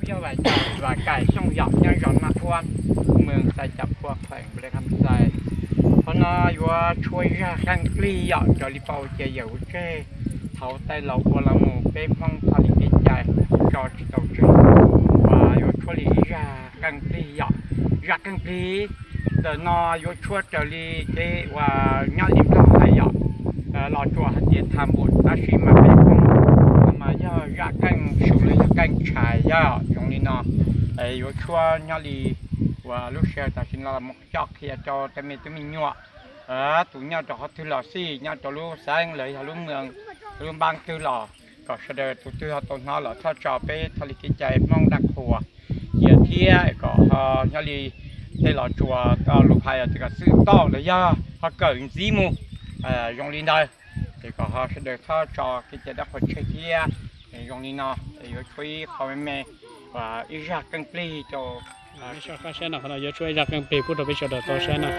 Yog Vam Kaim, Vam Kaim Xyooj yom, nyob zos Naj Thuab, moos Xais Cam Phua, kheem Npab Leej Kham Xais. Qhov no yuav tshuab zaj qeej plig yom, raws li paub ces yawm ua tseg, thaum tej laus ua los mus peb Hmoob txoj li kev cai tso tsis tau tseg, uas yuav tshuab li zaj qeej plig yom. Zaj qeej plig ntawm no yuav tshuab raws li kev uas nyob li Nplog hais yom, los tsuas hais tias tham npum, tab sis mas peb Hmoob mas yog zaj qeej su los yog qeej tshais yom, zoo li no. Yuav tshuab nyob li uas lub sij hawm tam sim no los coj qhia rau tej me tub me nyuam, tus nyob rau qhov twg los xij, nyob rau lub xeev los yog lub moos, lub npab twg los kom sawv daws tus twg ho tau hnov los txhob tso peb txoj li kev cai Hmoob dab qhuas cia thiab kom ho nyob li tej los tsuas tau lus hais tias kom xwm txoj los yog ho kawm ntxiv mus, zoo li ntawd, ces kom ho sawv daws txhob tso kev cai dab qhuas tseg thiab. Zoo li no, yuav tshuab ib qho me me uas ib zaj qeej plig rau. Soj qab saib no, qhov no yuav tshuab ib zaj qeej plig pub rau peb sawv daws tau saib na.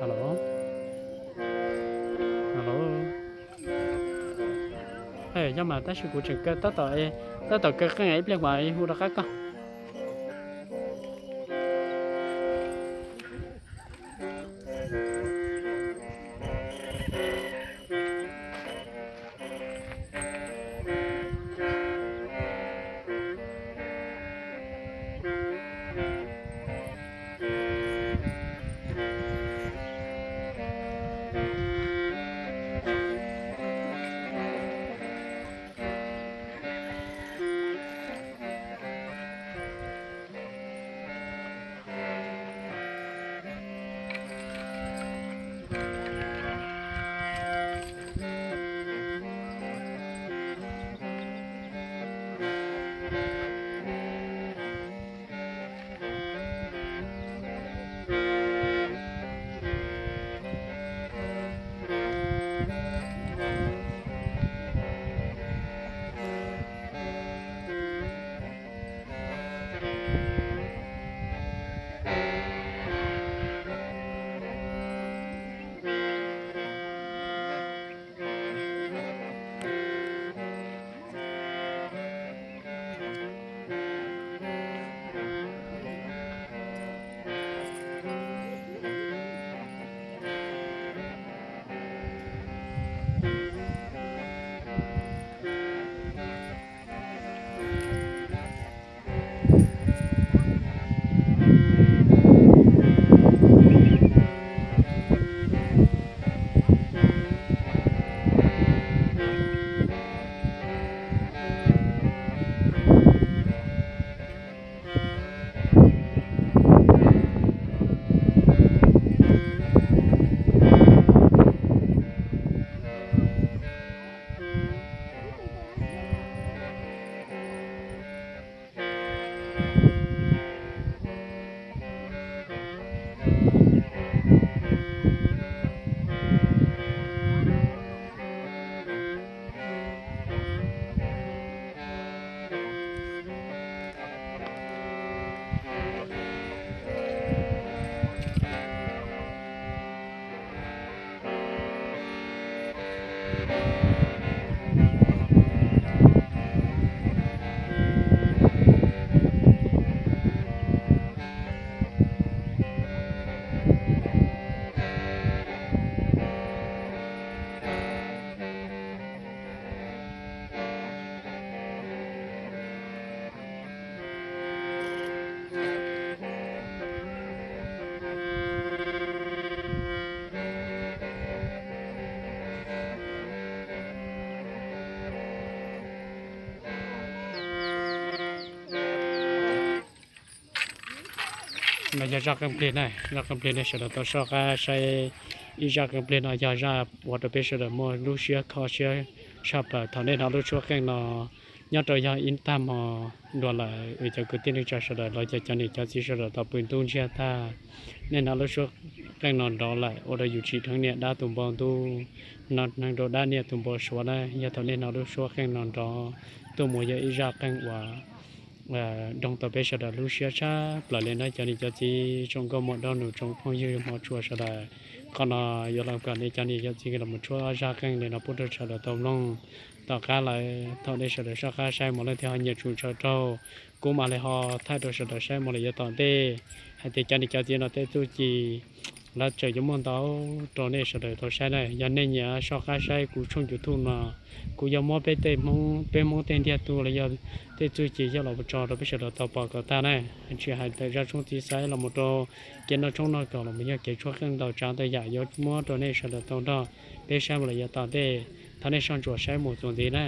Hello, hello. Yog mas tab sis kuv tseem kaw tab tom, tab tom kaw qeej ib pliag mas hu rov qab koj. No yog zaj qeej plig na, zaj qeej plig nej sawv daws tau soj qab saib. Ib zaj qeej plig no yog zaj ua rau peb sawv daws muaj lub siab kho siab tshaj plaws thaum nej hnov lub suab qeej no. Nyob rau yog ib tag hmo dua lawm, cov kwv tij neej tsa sawv daws los cov, cov niam cov txiv sawv daws tau pw ntub ntsiag tag, nej hnov lub suab qeej no nrov lawm ua rau yus tsim dheev niam dab tus npau ntuj, no dheev rau dab niam tus npau suav na. Yog thaum nej hnov lub suab qeej no nrov tuaj mus yog ib zaj qeej uas doog tau peb sawv daws lub siab tshaj plaws li na cov niam cov txiv tsoom nkauj muam nraug nus tsoom phooj ywg hmov tshua sawv daws. Qhov no yuav los kom nej cov niam cov txiv los mus tshuab zaj qeej li no pub rau sawv daws tau mloog. Tom qab lawm thaum nej sawv daws soj qab saib mus leej twg ho nyiam tshua ntshaw raug, kuv mam li ho thaij rau sawv daws saib mus lawm yav tom ntej hais tias cov niam cov txiv no tej txuj ci lawv tseem yuav muaj ntau rau nej sawv daws tau saib na. Yog nej nyiam soj qab saib kuv tshooj YouTube no, kuv yuav muab peb tej Hmoob, peb Hmoob tej ntiag tug los yog tej txuj ci coj los tso rau peb sawv daws tau pom kom tag na. Tsis hais tawm zaj tshoob txiv xaiv los mus rau kev noj tshoob noj kos los mus yog kev tshuab qeej ntau tsav ntau yam yuav muab rau nej sawv daws tau nrog peb saib mus lawm yav tom ntej. Thov nej soj ntsuam saib mus txuas ntxiv na.